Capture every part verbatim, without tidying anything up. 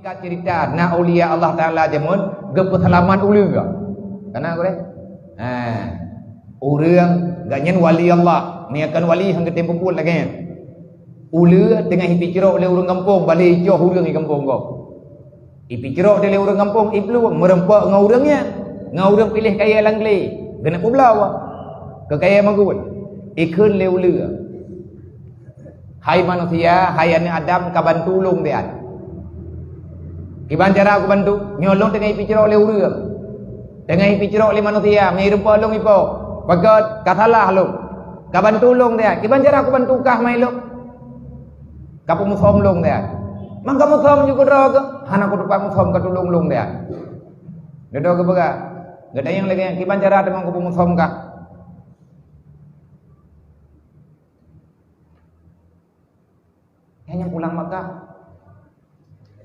Singkat cerita, na aulia Allah Taala jameun geupeuseulamat uleue. Kana gurée? Ha. Ureuëng gobnyan wali Allah, meunyoe kon wali han geutem peubuet lagée nyan. Uleue teungoh jipeucrok lé ureuëng gampông, balée icoh ureuëng di gampông gob. Jipeucrok lé ureuëng gampông, jiplueng, meureumpok ngon ureuëng nyan, ngon ureuëng piléh kayée lam glé, geuneuk peubloe keu kayée maguen. Jikheun lé uleue, "Hai manusia, hai aneuëk Adam, ka ban tulông siat. Kiban cara kubantu? Nyoe lôn teungoh jipeucrok lé ureuëng, teungoh jipeucrok lé manusia, meureumpok lôn ipo, peugét ka salah lôn. Ka ban tulông siat. Kiban cara kubantu kah mai lôn?" Ka peumusom lôn siat. "Man ka musom ju keudroe keuh?" "Hana kutupat musom, ka tulông lôn siat." Dudoe geupeugah, geutanyong lagée nyan, "Kiban cara teuma kupeumusom kah?" Nyan nyang pulang Makkah.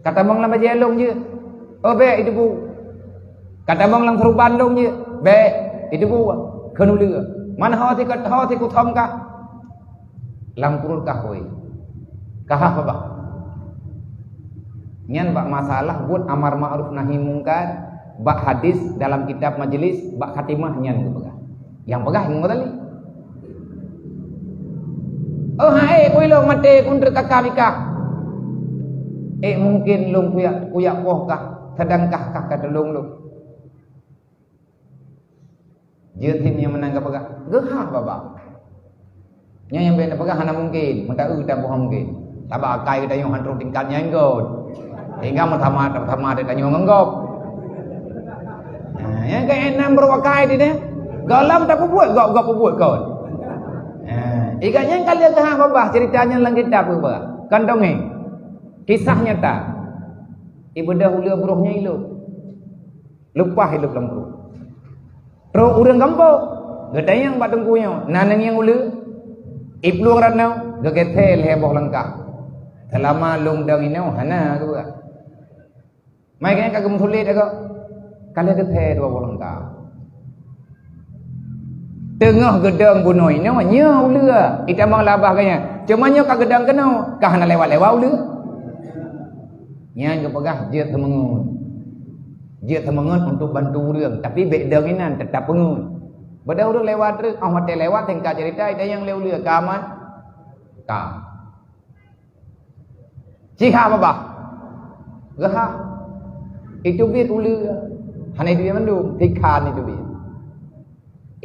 "Ka tamong lam bajée lôn jeuet." "Oh, bék, itu bu." "Ka tamong lam seuruban lôn jeuet." "Bék, itu bu." Kheun uleue, "Man ho si, ho si kusom kah?" "Lam pruet kah, hôi. Ka hah babah." Nyan bak masalah buet amar ma'ruf nahi mungkar, bak hadis dalam kitab majlis, bak khatimah nyan geupeugah. Nyang peugah Imam Ghazali. "Oh, hai, bui lôn maté, kun treuk kakam ikah. Eh, mungkin lôn kuyak, kuyak poh kah, seudangkah kah ka tulông lôn." Jeuet him nyang meunan geupeugah, geuhah babah. Nyan nyang bèk neupeugah hana mungkin, meuta-eu taboh mungkin. Sabab akai geutanyoe han troh tingkat nyan göt. Sehingga meutamah-tamah geutanyoe ngon gob. Nah, nyang keu enam baroe akai di nyan. Gohlom tapeubuet, gob-gob peubuet kon. Nah, ikat nyan ka lheueh geuhah babah, cerita nyan lam kitab geupeugah. Kon dongeng. Kisah nyata. Ibeudôh uleue broh nyan ilop. Leupah ilop lam pruet. Trok ureuëng gampông, geutanyong bak teungku nyoe, "Na neungieng uleue?" Iplueng rot nyoe, geugeusé lhée boh leungkah. "Seulama lôn dong inoe hana," geupeugah. Mai geuhnyan ka geumeusulet agak, ka lheueh geusé dua boh leungkah. Teungoh geudong bunoe inoe, nyoe uleue, itamong lam babah geuhnyan. Cuma nyoe ka geudong keunoe, ka hana lewat-lewat uleue. Nyan geupeugah jeuet seumeungeut. Jeuet seumeungeut untuk bantu ureuëng, tapi bék dong inan, teutap peungeut. Beudah ureuëng lewat treuk, 'oh watée lewat, singkat cerita, itanyong lé uleue, "Ka aman?" "Ka." "Ci hah babah?" "Geuhah." Iteubiet uleue, hana iteubiet mandum, sikhan iteubiet.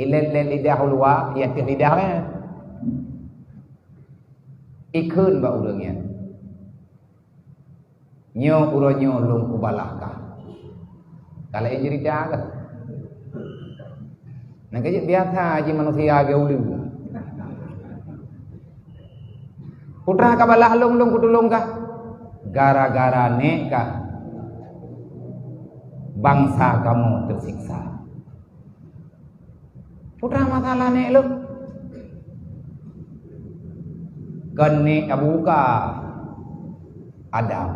Ilét-lét lidah u luwa, iateueh lidah nyan. Ikheun bak ureuëng nyan, "Nyoe uroe nyoe lôn kubalah kah." Ka laén cerita kah? Nyang keuh jeuet biasa jih manusia geuh uleue. "Peue teuma ka balah lôn, lôn kutulông kah?" "Gara-gara nék kah bansa kamoe teusiksa." "Peue teuma masalah nék lôn?" "Kon nék abu ka Adam."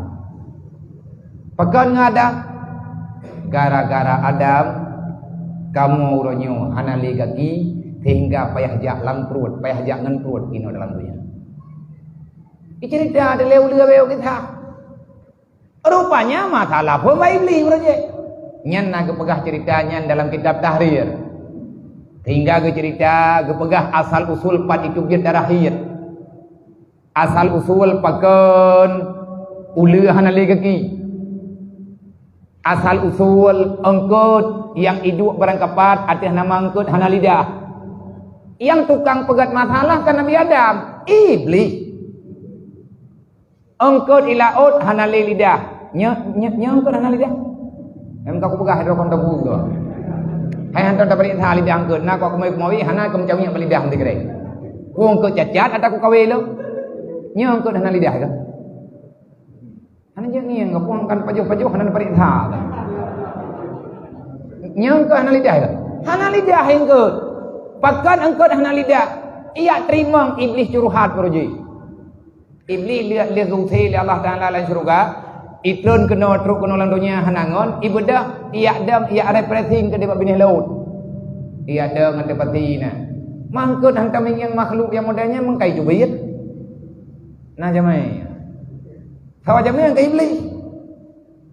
"Pakon ngon Adam?" "Gara-gara Adam, kamoe uroe nyoe hana lé gaki, sehingga payah jak lam pruet, payah jak ngon pruet inoe dalam donya." Icerita dilée uleue bék kisah. Rupanya masalah phon bak Iblih uroe jih. Nyan na geupeugah cerita nyan dalam kitab Tahrir. Sehingga geucerita, geupeugah asal usul pat itu jeuet darah hiet. Asal usul pakon uleue hana lé gaki. Asal usul eungkôt nyang iduek barangkapat ateueh nama eungkôt hana lidah. Nyang tukang peugét masalah kan Nabi Adam, Iblih. Eungkôt i laôt hana lé lidah. Nyo, nyo, nyo eungkôt hana lidah. Em ka kupeugah droe kon teungku tu. Hai hantom tapeuriksa lidah eungkôt, na kok keumawi-keumawi hana keu meucawiek bak lidah meusikrek. Ku eungkôt cacat ata ku kawé lom. Nyo eungkôt hana lidah ke? Hana jeuet ngieng ke puang kan pajoh-pajoh hana peuriksa. Nyo eungkôt hana lidah ke? Hana lidah eungkôt. Pakon eungkôt hana lidah? Ijak teurimong Iblih curuhat baro jih. Iblih lheueh, lheueh geuusé lé Allah Taala lam syeuruga, itrön keunoe trok keunoe lam donya hana ngon, ibeudôh, ijak dong, ijak refreshing keudéh bak binéh laôt. Ijak dong ngon teupati na. Mangkot hantom ingieng makhluk nyang model nyan meukai teubiet. Na jamé. Sawa jamé nyang ka Iblih.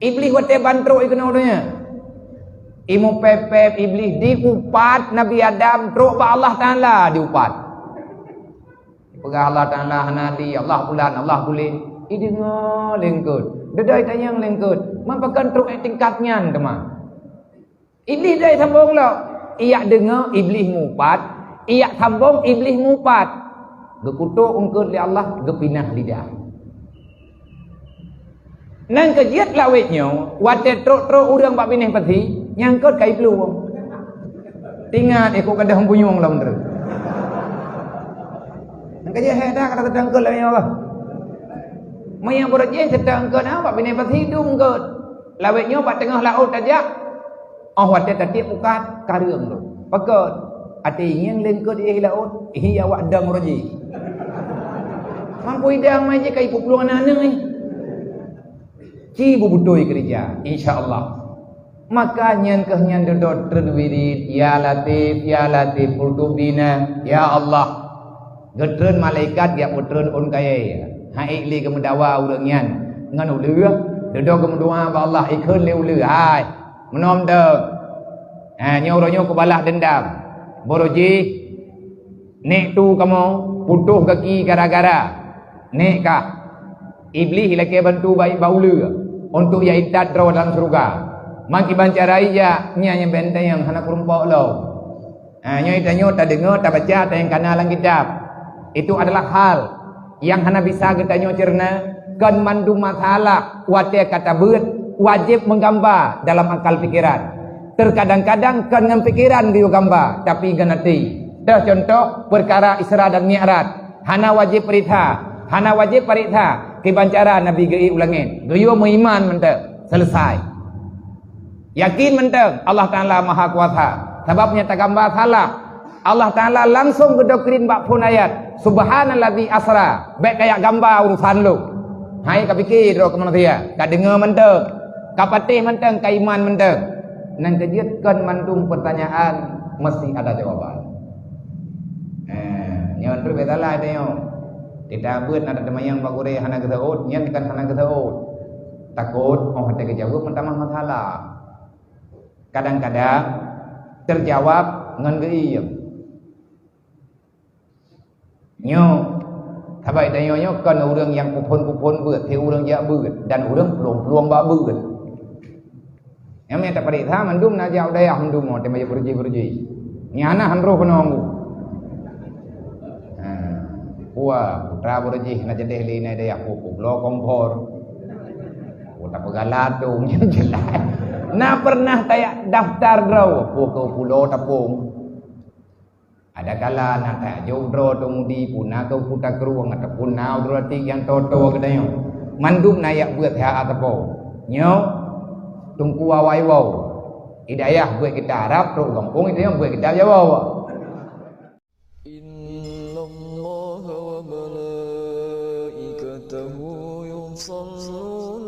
Iblih watée ban trok i keunoe donya, imupép-pép Iblih diupat Nabi Adam trok bak Allah Taala diupat. Peugah Allah Taala hana di, Allah bulan, Allah buleuen. Ideungoe lengkot. Dedai tanyong lengkot. Man pakon trok ék tingkat nyan teuma. Iblih dai sambong lom. Iyak deungoe Iblih mupat, iyak sambong Iblih mupat. Geukutok eungkot lé Allah, geupinah lidah. Nan keujeuet lawét nyoe, watée trok-trok ureuëng bak binéh pasi, nyang kot kai plueng. Tingat ikut kadang bunyueng lom teuk. Nan keujeuet heda kata teuteungkot lawét nyoe bah. Meunyoe beureujeih teuteungkot na bak binéh pasi dum kot. Lawét nyoe bak teungoh laôt tajak. Oh watée tatiek ukat kareueng lom. Pakon? Até ngieng lengkot iéh laôt, hi awak dang roji. Mampu idang mai jih kai puplueng aneuk-aneuk ni. Ci beubutôi keurija, insya Allah. Maka nyan keuh nyan dudoe treun wirid, ya Latif, ya Latif, ultuf bina, ya Allah. Geutreun malaikat geupeutrön ôn kayée. Hai lé geumeudawa ureuëng nyan ngon uleue, dudoe geumeudoa bak Allah ikheun lé uleue, hai. Meunom deuh. Ha, nyoe uroe nyoe kubalah deundam. Boro jih, nek tu kamoe putôh gaki gara-gara nek kah. Iblih ilakée bantu baik bak uleue untuk ya intat droe dalam syeuruga. Makiban cara ija nyan nyang benteng nyang hana kurumpok lom. Ha, nyoe tanyoe tadeungoe, tabaca, tayang kana lam kitab. Itu adalah hal nyang hana bisa geutanyoe ceurna, kon mandum masalah watée ka tabeuet wajéb meugamba dalam akal pikeran. Teukadang-kadang kon ngon pikeran geuyue gamba, tapi ngon até. Teuh cuntoh peukara Isra dan Mi'raj, hana wajéb peuriksa, hana wajéb peuriksa kiban cara Nabi geuék u langét. Geuyue meuiman mantong, selesai. Yakin mantong Allah Taala Maha Kuasa. Sabab nyang tagamba salah. Allah Taala langsong geudoktrin bak phon ayat, "Subhanalladzi asra." Bék kayak gamba urusan lôn. Hai ka pike droe keu manusia, ka deungoe mantong, ka patéh mantong, ka iman mantong. Nan keujeuet kon mandum peurtanyaan meusti ada jawaban. Eh, nyoe trok bék salah tanyoe. Kita beuet na teumanyong bak gurée hana geuseuôt, nyan kan hana geuseuôt. Takot, oh, watée geujaweueb meutamah masalah. Kadang-kadang teujawab ngon geuiem. Nyoe, sabai tanyoe nyoe kon ureuëng nyang puphon-puphon beuet, si ureuëng jak beuet, dan ureuëng plueng-plueng bak beuet. Nyang mita pareksa mandum na jak u dayah mandum, oh, teuma jak beureuji-beureuji. Nyang hana han roh keunoe. Ha, putra beureuji na jadeh lé na dayah pupu bloe kompor. Oh, tapeugalak tu, nyang jelas. Na pernah tayak daftar droe, puke pulo tapong. Ada kala na tajok droe tu mudi, puna ke kuta kerueng ataupun na droe ti nyang toto geutanyoe. Mandum na yak beuet ha atapo. Nyoe, tungku awai wau. Hidayah beuet kita Arab, trok gampông itu yang beuet kita Jawa. إن الله وملائكته يصلون